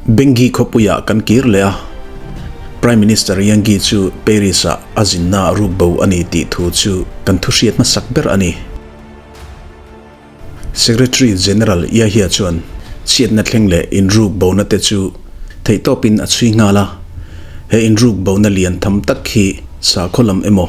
Bengui khawpuiah kan kir leh a, Prime Minister Yangi chu Paris-ah a zinna ruk bo a ni tih thu chu kan thuhriat hmasak ber a ni. Secretary General Yahya chuan chhiatna thleng leh inruk bona te chu theihtawpin a chhui nghal a, he inruk bona lian tham tak hi sakhaw lam emaw,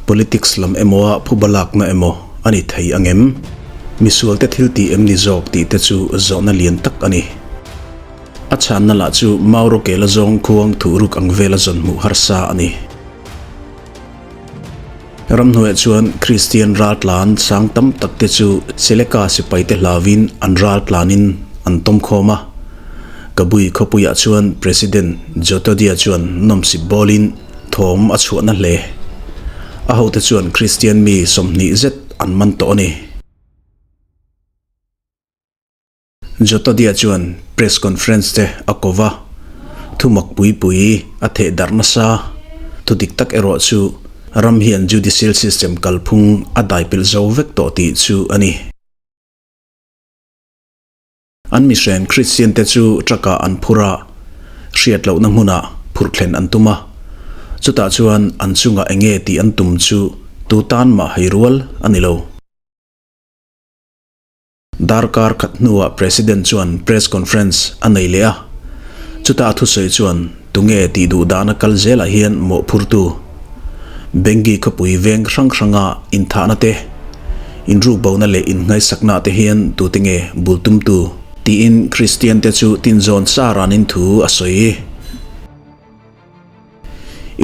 politics lam emawa phuba lakna emaw a ni thei ang em? Misualte thil tih em ni zawk tih te chu zawhna lian tak a ni. A chhanna lah chu Mauro Kela zawng khuang thuhruk ang vela zawn hmuh harsa a ni. Ramhnuaiah chuan Kristian raltlan sang tam tak te chu Seleka sipaite hlauin an raltlanin an tawm khawm a. Kabui khawpuiah chuan President Djotodia chuan nawmsip bawlin thawm a chhuahna hle. A hote chuan Kristian mi 20 zet an man tawh a ni. Djotodia chuan press conference te a ko va, thumak pui pui a theh darh nasa. Thu dik tak erawh chu ram hian judicial system kalphung a daipilh zo vek tawh tih chu a ni. An mihren Christian te chu truck ah an phur a, hriat lohna hmunah phurh thlen an tum a. Chutah chuan an chungah enge tih an tum chu tu tan mah hei rual a ni lo. Darkar khat hnuah President chuan press conference a nei leh a, chuta a thusawi chuan tunge tih duh dahna kal zelah hian mawhphurtu Bengui khawpui veng hrang hranga inthahna te, inrukbona leh inngaisakna te hian tute nge bul tumtu tiin Kristian te chu tinzawn sa ranin thu a sawi.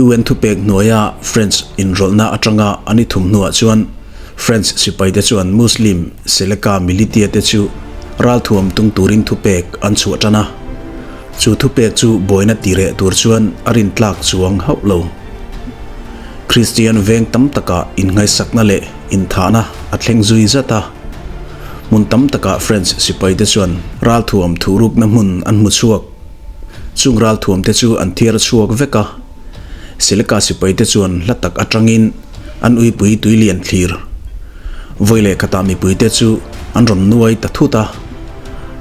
UN thupek hnuaia French inrawlhna atanga an i thum hnuah chuan French sipaite chuan Muslim Seleka militia te chu ralthuam tung turin thupek an chhuah tan a. Chu thupek chu buaina ti reh tur chuan a rintlak chuang hauh lo. Kristian veng tam takah inngaisakna leh inthahna a thleng zui zat a. Hmun tam takah French sipaite chuan ralthuam thuhrukna hmun an hmu chhuak. Chung ralthuam te chu an thiar chhuak vek a, Seleka sipai te chuan hla tak atangin an uipui tui lian thlir. Vawi leh khatah mipui te chu an rawn nuai ta thut a,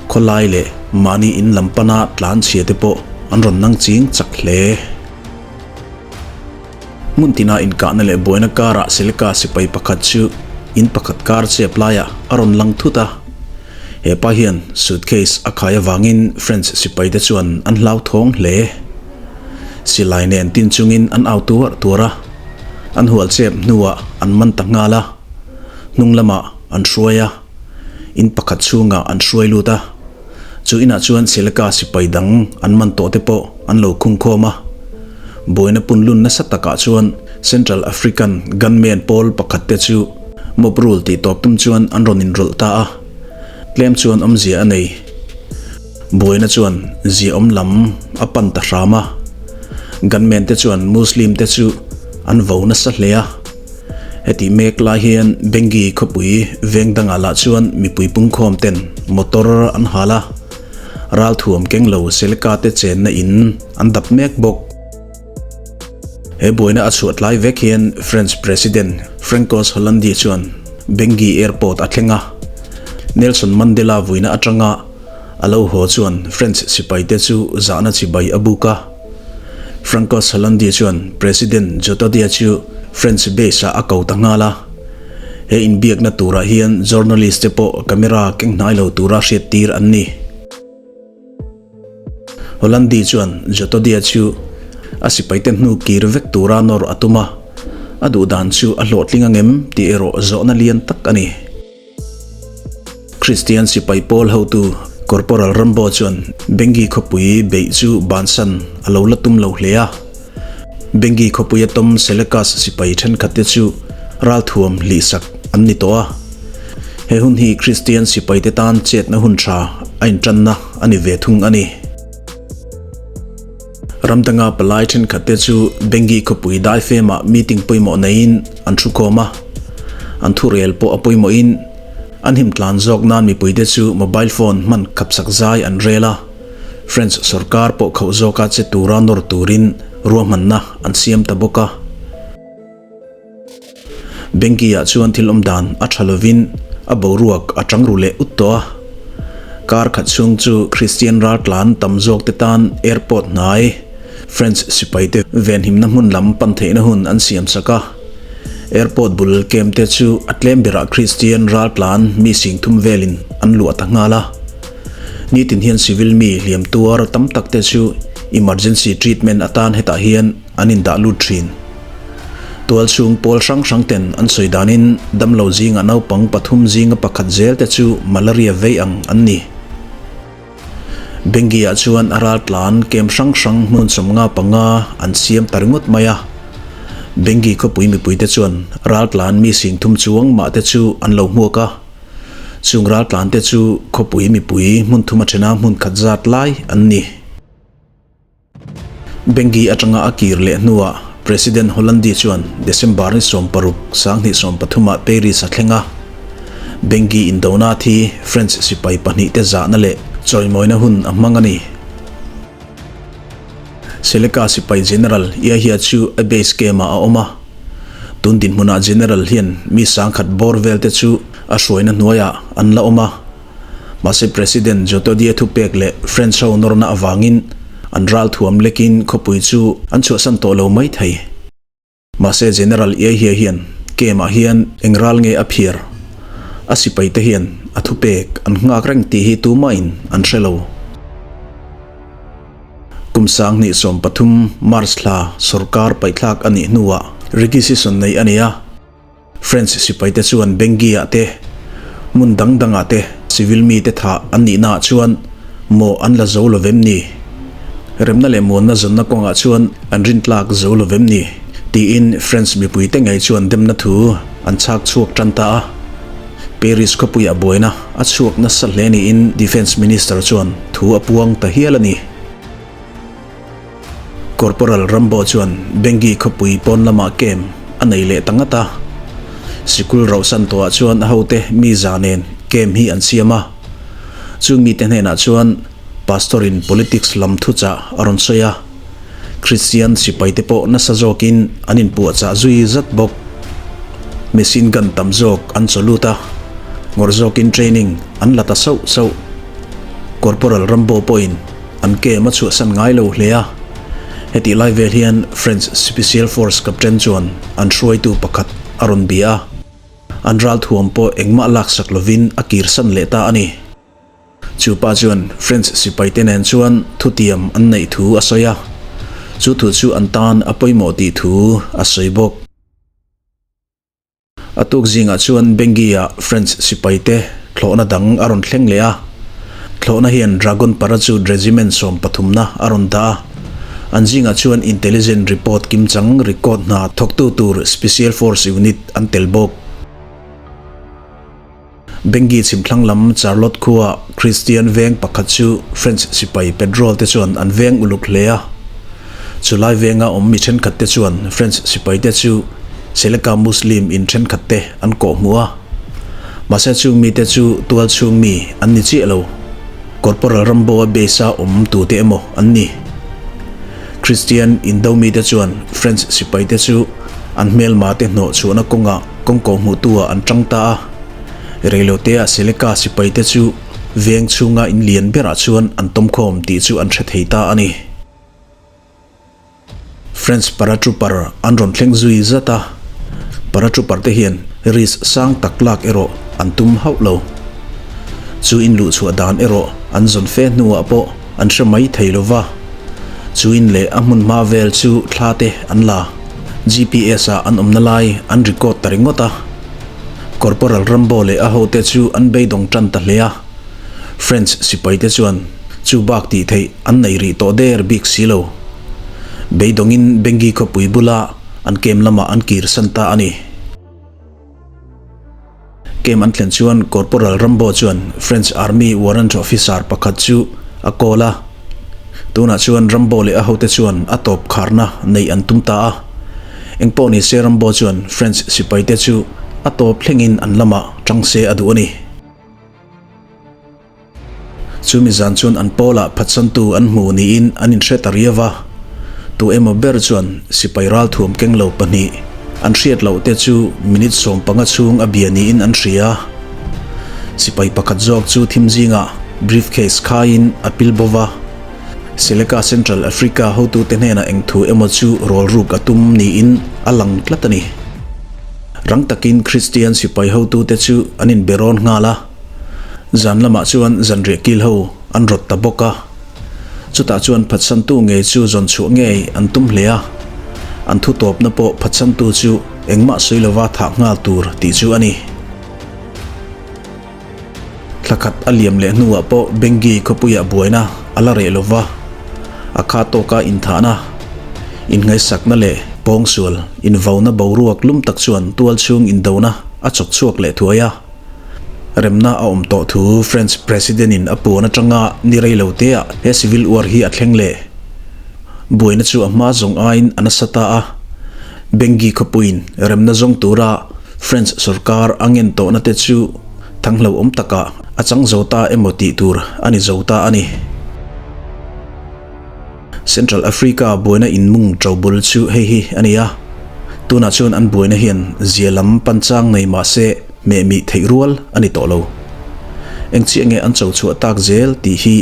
khawlai leh mahni in lam pana tlan chhia te pawh an rawn nang ching chak hle. Hmun tina inkahna leh buaina karah Seleka sipai pakhat chu in pakhat kar chep laiah a rawn lang thut a. He pa hian suitcase a khai avangin French sipaite chuan an hlauthawng hle. Silai nen tin chungin an au tuar tuar a, an hual chep hnuah an man ta nghal a, hnung lamah an hruai a, in pakhat chhungah an hruai lut a. Chu inah chuan Seleka sipai dang an man tawh te pawh an lo khungkhawm a. Buaina punlun nasa takah chuan Central African gunmen pawl pakhat te chu mob rule tih tawp tum chuan an rawn inrawlh ta a, tlem chuan awmzia a nei. Buaina chuan ziaawm lam a pan ta hram a, gunmen te chuan Muslim te chu an vo nasa hle a. Heti mek lai hian Bengui khawpui veng dangah lah chuan mipui pungkhawm ten motor an hal a, ralthuam keng lo Seleka te chenna in an dap mek bawk. He buaina a chhuah tlai vek hian French President Francois Hollande chuan Bangui Airport a thleng a, Nelson Mandela vuina atanga a lo haw chuan French sipaite chu zahna chibai a buk a. Francois Hollande chuan President Djotodia chu French base-ah a ko ta nghal a. He inbiakna turah hian journalist te pawh camera keng hnai lo tura hriattir an ni. Hollande chuan Djotodia chu a sipaite hnu kir vek tura nawr a tum a, a duh dan chu a hlawhtling angem tih erawh zawhna lian tak a ni. Kristian sipai pawl hotu Corporal Rambo chuan Bengui khawpui beih chu bansan a lo la tum lo hle a. Bengui khawpuia tawm Selekas sipai thenkhatte chu ralthuam hlihsak an ni tawh a. He hun hi Kristian sipaite tan chetna hun tha a intanna a ni ve thung a ni. Ramdanga palai thenkhatte chu Bengui khawpui daifemah meeting pawimawh neiin an thukhawm a, an thurel pawh a pawimawhin an him tlan zawk nan mipuite chu mobile phone hman khapsak zai an rel a, French sorkar pawh khauh zawka che tura nawr turin ruahmanna an siam ta bawk a. Bengui-ah chuan thil awm dan a tha lovin a boruak a tang ru leh ut tawh a. Kar khat chhung chu Kristian raltlan tam zawk te tan airport hnai French sipaite venhimna hmun lam pan theihna hun an siam sak a. Airport bul camp te chu a tlem berah Kristian raltlan mi singthum velin an luah ta nghal a. Nitin hian civil mi hliam tuar tam tak te chu emergency treatment atan hetah hian an indah lut thin. Tualchhung pawl hrang hrang ten an sawi danin damlo zinga naupang pathum zinga pakhat zel te chu malaria vei ang an ni. Bengi ah chuan a raltlan kem hrang hrang hmun 55 an siam ta ringawt mai a. Bengi khawpui mipui te chuan raltlan mi 30,000 chuang mah te chu an lo hmuak a. Chung raltlan te chu khawpui mipui hmun thuma thena hmun khat zat lai an ni. Bengi atanga a kir leh hnuah President Hollande chuan December ni 16, 2013 ah Paris a thleng a. Bengi indona thi French sipai pahnih te zahna leh chawimawina hun a hmang a ni. Seleka sipai General Yahya chu a base camp ah a awm a. Tun dinhmunah General hian mi sangkhat bawr vel te chu a hruaina hnuaiah an la awm a. Mahse President Djotodia thupek leh French ho nawrna avangin an ralthuam lekin khawpui chu an chhuahsan tawh lo mai thei. Mahse General Yahya hian camp ah hian eng ral nge a phiar? A sipai te hian a thupek an nghak reng tih hi tumahin an hre lo. Kum 2013 March thla sorkar paihthlak a nih hnuah requisition nei a ni a. French sipaite chuan Bengui-ah te, hmun dang dangah te civil mite thah an nihnaah chuan mawh an la zo lo vem ni? Remna leh muanna zawnna kawngah chuan an rintlak zo lo vem ni? tiin French mipuite ngei chuan demna thu an chhak chhuak tan ta a. Paris khawpuiah buaina a chhuak nasa hle niin Defence Minister chuan thu a puang ta hial a ni. Corporal Rambo chuan Bengi khawpui pawn lamah camp a nei leh ta ngat a. Sikul rauhsan tawhah chuan a hote mi za nen camp hi an siam a. Chung mite hnenah chuan Pastor in politics lam thuchah a rawn sawi a. Christian sipaite pawh nasa zawkin an inpuahchah zui zat bawk. Machine gun tam zawk an chaw lut a, ngawrh zawkin training an la ta sauh sauh. Corporal Rambo pawhin An kem a chhuahsan ngai lo hle a, hetih lai vel hian French Special Force Captain chuan an hruaitu pakhat a rawn bia a, an ralthuam pawh engmah laksak lovin a kirsan leh ta a ni. Chu pa chuan French sipaite nen chuan thutiam an neih thu a sawi a, chu thu chu an tan a pawimawh tih thu a sawi bawk. A tuk zingah chuan Bengi-ah French sipaite thlawhna dang a rawn thleng leh a. Thlawhna hian Dragon Parachute Regiment sawmpathumna a rawn dah a. An zingah chuan intelligence report kimchang record hna thawktu tur Special Force Unit an tel bawk. Bengi chhimthlang lam Charlotte khua Christian veng pakhat chu French sipai patrol te chuan an veng uluk hle a. Chulai venga awm mi thenkhat te chuan French sipai te chu Seleka Muslim in thenkhat te an kawh hmuh a. Mahse chung mite chu tual chhung mi an ni chiah lo. Corporal Rambo-a base a awm tute emaw an ni. Christian indo mite chuan French sipai te chu an hmelma te hnawh chhuahna kawngah kawngko hmuhtu-ah an tang ta a. Reilotea Seleka sipaite chu veng chhunga in lian berah chuan an tawmkhawm tih chu an hre thei ta a ni. French paratrooper an rawn thleng zui zat a, paratrooper te hian risk sang tak lak erawh an tum hauh lo. Chu in luhchhuah dan erawh an zawn fe hnuah pawh an hre mai thei lo va. Chu in leh a hmun hma vel chu thla te an la. GPS ah an awmna lai an record ta ringawt a. Corporal Rambo leh a hote chu an beidawng tan ta hle a. French sipaite chuan chu bak tih theih an nei rih tawh der bik si lo. Beidawngin Bengi khawpui bula an kem lamah an kirsan ta a ni. Kem an thlen chuan Corporal Rambo chuan French Army Warrant Officer pakhat chu a call a. Tunah chuan Rambo leh a hote chuan a tawp kharna neih an tum ta a. Engpawh ni se Rambo chuan French sipaite chu a tawp thlengin an lamah tang se a duh a ni. Chumi zan chuan an pawlah phatsantu an hmu niin an inhre ta riau va. Tu emaw ber chuan sipai ralthuam keng lo pahnih an hriat loh te chu minute 15 chhung a bia niin an hria. Sipai pakhat zawk chu thim zingah. Briefcase khaiin a pil bo va. Seleka Central Africa hotute hnenah eng thu emaw chu rawl ruk a tum niin a lang tlat a ni. Rang takin Kristian sipai hotute chu an inbe rawn nghal a. Zan lamah chuan zanriah kil ho an rawt ta bawk a. Chutah chuan phatsantu ngei chu zawn chhuah ngei an tum hle a. An thu tawpna pawh phatsantu chu engmah sawi lova thah nghal tur tih chu a ni. Thla khat a liam leh hnuah pawh Benggi khawpuiah buaina a la reh lova, a kha tawka inthahna, inngaisakna leh pawngsual invauna boruak lum tak chuan tualchhung indona a chawk chhuak leh thuai a. Remna a awm tawh thu French President-in a puan atanga ni rei lo teah he civil war hi a thleng leh. Buaina chu a hma zawng aiin a nasa ta a, Benggi khawpuiin remna zawng tura French sorkar a ngen tawhna te chu thanglo awm takah a chang zo ta emaw tih tur a ni zo ta a ni. Central Africa buaina inmung to bul chu hei hi a ni a, tunah chuan an buaina hian zia lam panchang nei mah se hmehmih theih rual a ni tawh lo. Eng chiah nge an cho chhuah tak zel tih hi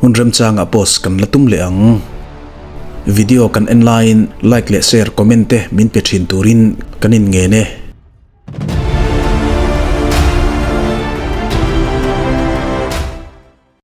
hun remchangah post kan la tum leh ang. Video kan en laiin like leh share comment te min pe thin turin kan inngen e.